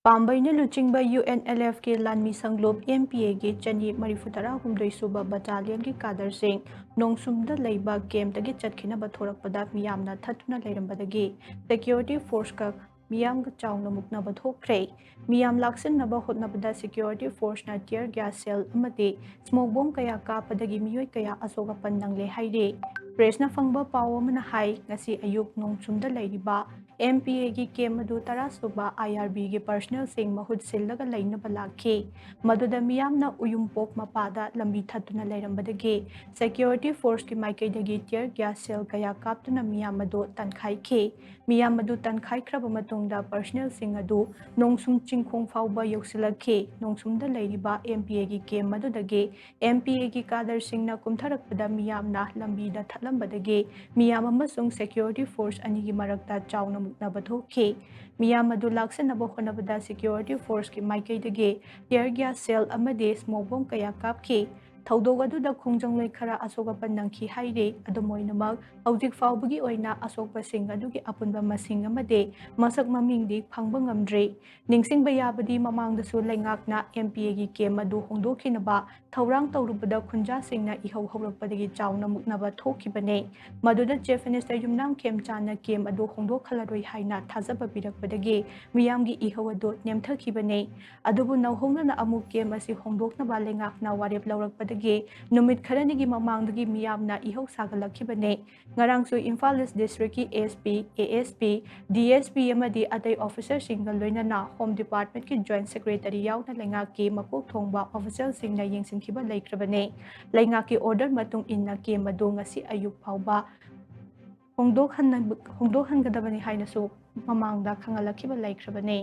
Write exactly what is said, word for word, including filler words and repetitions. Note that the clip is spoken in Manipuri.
ꯄꯥꯝꯕꯩꯅ ꯂꯨꯆꯤꯡꯕ ꯌꯨ ꯑꯦꯟ ꯑꯦꯜ ꯑꯦꯐꯀꯤ ꯂꯥꯟꯃꯤ ꯁꯪꯂꯨꯞ ꯑꯦꯝ ꯄꯤ ꯑꯦꯒꯤ ꯆꯅꯤ ꯃꯔꯤꯐꯨ ꯇꯔꯥꯍꯨꯝꯗꯣꯏ ꯁꯨꯕ ꯕꯇꯥꯂꯤꯌꯟꯒꯤ ꯀꯥꯗꯔꯁꯤꯡ ꯅꯣꯡꯁꯨꯝꯗ ꯂꯩꯕ ꯀꯦꯝꯞꯇꯒꯤ ꯆꯠꯈꯤꯅꯕ ꯊꯣꯔꯛꯄꯗ ꯃꯤꯌꯥꯝꯅ ꯊꯠꯇꯨꯅ ꯂꯩꯔꯝꯕꯗꯒꯤ ꯁꯦꯀ꯭ꯌꯨꯔꯤꯇꯤ ꯐꯣꯔꯁꯀ ꯃꯤꯌꯥꯝꯒ ꯆꯥꯎꯅ ꯃꯨꯛꯅꯕ ꯊꯣꯛꯈ꯭ꯔꯦ꯫ ꯃꯤꯌꯥꯝ ꯂꯥꯛꯁꯤꯟꯅꯕ ꯍꯣꯠꯅꯕꯗ ꯁꯦꯀ꯭ꯌꯨꯔꯤꯇꯤ ꯐꯣꯔꯁꯅ ꯇꯤꯌꯔ ꯒ꯭ꯌꯥꯁ ꯁꯦꯜ ꯑꯃꯗꯤ ꯁ꯭ꯃꯣꯛ ꯕꯣꯝ ꯀꯌꯥ ꯀꯥꯞꯄꯗꯒꯤ ꯃꯤꯑꯣꯏ ꯀꯌꯥ ꯑꯁꯣꯛ ꯑꯄꯟ ꯅꯪꯂꯦ ꯍꯥꯏꯔꯤ꯫ ꯄ꯭ꯔꯦꯁꯅ ꯐꯪꯕ ꯄꯥꯎ ꯑꯃꯅ ꯍꯥꯏ, ꯉꯁꯤ ꯑꯌꯨꯛ ꯅꯣꯡꯆꯨꯝꯗ ꯂꯩꯔꯤꯕ ꯑꯦꯝ ꯄꯤ ꯑꯦꯒꯤ ꯀꯦꯝ ꯑꯗꯨ ꯇꯔꯥ ꯁꯨꯕ ꯑꯥꯏ ꯑꯥꯔ ꯕꯤꯒꯤ ꯄꯔꯁꯅꯦꯜꯁꯤꯡ ꯃꯍꯨꯠ ꯁꯤꯜꯂꯒ ꯂꯩꯅꯕ ꯂꯥꯛꯈꯤ꯫ ꯃꯗꯨꯗ ꯃꯤꯌꯥꯝꯅ ꯎꯌꯨꯝꯄꯣꯛ ꯃꯄꯥꯗ ꯂꯝꯕꯤ ꯊꯠꯇꯨꯅ ꯂꯩꯔꯝꯕꯗꯒꯤ ꯁꯦꯀ꯭ꯌꯨꯔꯤꯇꯤ ꯐꯣꯔꯁꯀꯤ ꯃꯥꯏꯀꯩꯗꯒꯤ ꯇꯤꯌꯔ ꯒ꯭ꯌꯥꯁ ꯁꯦꯜ ꯀꯌꯥ ꯀꯥꯞꯇꯨꯅ ꯃꯤꯌꯥꯝ ꯑꯗꯨ ꯇꯥꯟꯈꯥꯏꯈꯤ꯫ ꯃꯤꯌꯥꯝ ꯑꯗꯨ ꯇꯥꯟꯈꯥꯏꯈ꯭ꯔꯕ ꯃꯇꯨꯡꯗ ꯄꯔꯁꯅꯦꯜꯁꯤꯡ ꯑꯗꯨ ꯅꯣꯡꯁꯨꯝ ꯆꯤꯡꯈꯣꯡ ꯐꯥꯎꯕ ꯌꯧꯁꯤꯜꯂꯛꯈꯤ꯫ ꯅꯣꯡꯁꯨꯝꯗ ꯂꯩꯔꯤꯕ ꯑꯦꯝ ꯄꯤ ꯑꯦꯒꯤ ꯀꯦꯝ ꯑꯗꯨꯗꯒꯤ ꯑꯦꯝ ꯄꯤ ꯑꯦꯒꯤ ꯀꯥꯗꯔꯁꯤꯡꯅ ꯀꯨꯝꯊꯔꯛꯄꯗ ꯃꯤꯌꯥꯝꯅ ꯂꯝꯕꯤꯗ ꯊꯠꯂꯝꯕꯗꯒꯤ ꯃꯤꯌꯥꯝ ꯑꯃꯁꯨꯡ ꯁꯦꯀ꯭ꯌꯨꯔꯤꯇꯤ ꯐꯣꯔꯁ ꯑꯅꯤꯒꯤ ꯃꯔꯛꯇ ꯆꯥꯎꯅ ꯃꯨꯛꯅꯕ ꯊꯣꯛꯈꯤ꯫ ꯃꯤꯌꯥꯝ ꯑꯗꯨ ꯂꯥꯛꯁꯤꯟꯅꯕ ꯍꯣꯠꯅꯕꯗ ꯁꯦꯀ꯭ꯌꯨꯔꯤꯇꯤ ꯐꯣꯔꯁꯀꯤ ꯃꯥꯏꯀꯩꯗꯒꯤ ꯇꯤꯌꯔ ꯒ꯭ꯌꯥꯁ ꯁꯦꯜ ꯑꯃꯗꯤ ꯁ꯭ꯃꯣꯛ ꯕꯣꯝ ꯀꯌꯥ ꯀꯥꯞꯈꯤ꯫ ꯊꯧꯗꯣꯛ ꯑꯗꯨꯗ ꯈꯣꯡꯖꯪꯂꯣꯏ ꯈꯔ ꯑꯁꯣꯛ ꯑꯄꯟ ꯅꯪꯈꯤ ꯍꯥꯏꯔꯤ꯫ ꯑꯗꯨꯝ ꯑꯣꯏꯅꯃꯛ, ꯍꯧꯖꯤꯛ ꯐꯥꯎꯕꯒꯤ ꯑꯣꯏꯅ ꯑꯁꯣꯛꯄꯁꯤꯡ ꯑꯗꯨꯒꯤ ꯑꯄꯨꯟꯕ ꯃꯁꯤꯡ ꯑꯃꯗꯤ ꯃꯁꯛ ꯃꯃꯤꯡꯗꯤ ꯐꯪꯕ ꯉꯝꯗ꯭ꯔꯤ꯫ ꯅꯤꯡꯁꯤꯡꯕ ꯌꯥꯕꯗꯤ, ꯃꯃꯥꯡꯗꯁꯨ ꯂꯩꯉꯥꯛꯅ ꯑꯦꯝ ꯄꯤ ꯑꯦꯒꯤ ꯀꯦꯝ ꯑꯗꯨ ꯍꯣꯡꯗꯣꯛꯈꯤꯅꯕ ꯊꯧꯔꯥꯡ ꯇꯧꯔꯨꯕꯗ ꯈꯨꯟꯖꯥꯁꯤꯡꯅ ꯏꯍꯧ ꯍꯧꯔꯛꯄꯗꯒꯤ ꯆꯥꯎꯅ ꯃꯨꯛꯅꯕ ꯊꯣꯛꯈꯤꯕꯅꯤ꯫ ꯃꯗꯨꯗ ꯆꯤꯐ ꯃꯤꯅꯤꯁꯇꯔ ꯌꯨꯝꯅꯥꯝ ꯈꯦꯝꯆꯥꯟꯅ ꯀꯦꯝ ꯑꯗꯨ ꯍꯣꯡꯗꯣꯛꯍꯜꯂꯔꯣꯏ ꯍꯥꯏꯅ ꯊꯥꯖꯕ ꯄꯤꯔꯛꯄꯗꯒꯤ ꯃꯤꯌꯥꯝꯒꯤ ꯏꯍꯧ ꯑꯗꯨ ꯅꯦꯝꯊꯈꯤꯕꯅꯤ꯫ ꯑꯗꯨꯕꯨ ꯅꯧꯍꯧꯅꯅ ꯑꯃꯨꯛ ꯀꯦꯝ ꯑꯁꯤ ꯍꯣꯡꯗꯣꯛꯅꯕ ꯂꯩꯉꯥꯛꯅ ꯋꯥꯔꯦꯞ ꯂꯧꯔꯛꯄꯗꯒꯤ ꯅꯨꯃꯤꯠ ꯈꯔꯅꯤꯒꯤ ꯃꯃꯥꯡꯗꯒꯤ ꯃꯤꯌꯥꯝꯅ ꯏꯍꯧ ꯁꯥꯒꯠꯂꯛꯈꯤꯕꯅꯤ꯫ ꯉꯔꯥꯡꯁꯨ ꯏꯝꯐꯥꯜ ꯏꯁ ꯗꯤꯁꯇ꯭ꯔꯤꯛꯀꯤ S P, A S P, D S P ꯑꯃꯗꯤ ꯑꯇꯩ ꯑꯣꯐꯤꯁꯔꯁꯤꯡꯒ ꯂꯣꯏꯅꯅ ꯍꯣꯝ ꯗꯤꯄꯥꯔꯠꯃꯦꯟꯠꯀꯤ ꯖꯣꯏꯟꯠ ꯁꯦꯀ꯭ꯔꯦꯇꯔꯤ ꯌꯥꯎꯅ ꯂꯩꯉꯥꯛꯀꯤ ꯃꯀꯣꯛ ꯊꯣꯡꯕ ꯑꯣꯐꯤꯁꯔꯁꯤꯡꯅ ꯌꯦꯡꯁꯤꯟꯈꯤꯕ ꯂꯩꯈ꯭ꯔꯕꯅꯤ꯫ ꯂꯩꯉꯥꯛꯀꯤ ꯑꯣꯔꯗꯔ ꯃꯇꯨꯡ ꯏꯟꯅ ꯀꯦꯝ ꯑꯗꯨ ꯉꯁꯤ ꯑꯌꯨꯛ ꯐꯥꯎꯕ ꯍꯣꯡꯗꯣꯛꯍꯟꯅ-, ꯍꯣꯡꯗꯣꯛꯍꯟꯒꯗꯕꯅꯤ ꯍꯥꯏꯅꯁꯨ ꯃꯃꯥꯡꯗ ꯈꯪꯍꯜꯂꯛꯈꯤꯕ ꯂꯩꯈ꯭ꯔꯕꯅꯤ꯫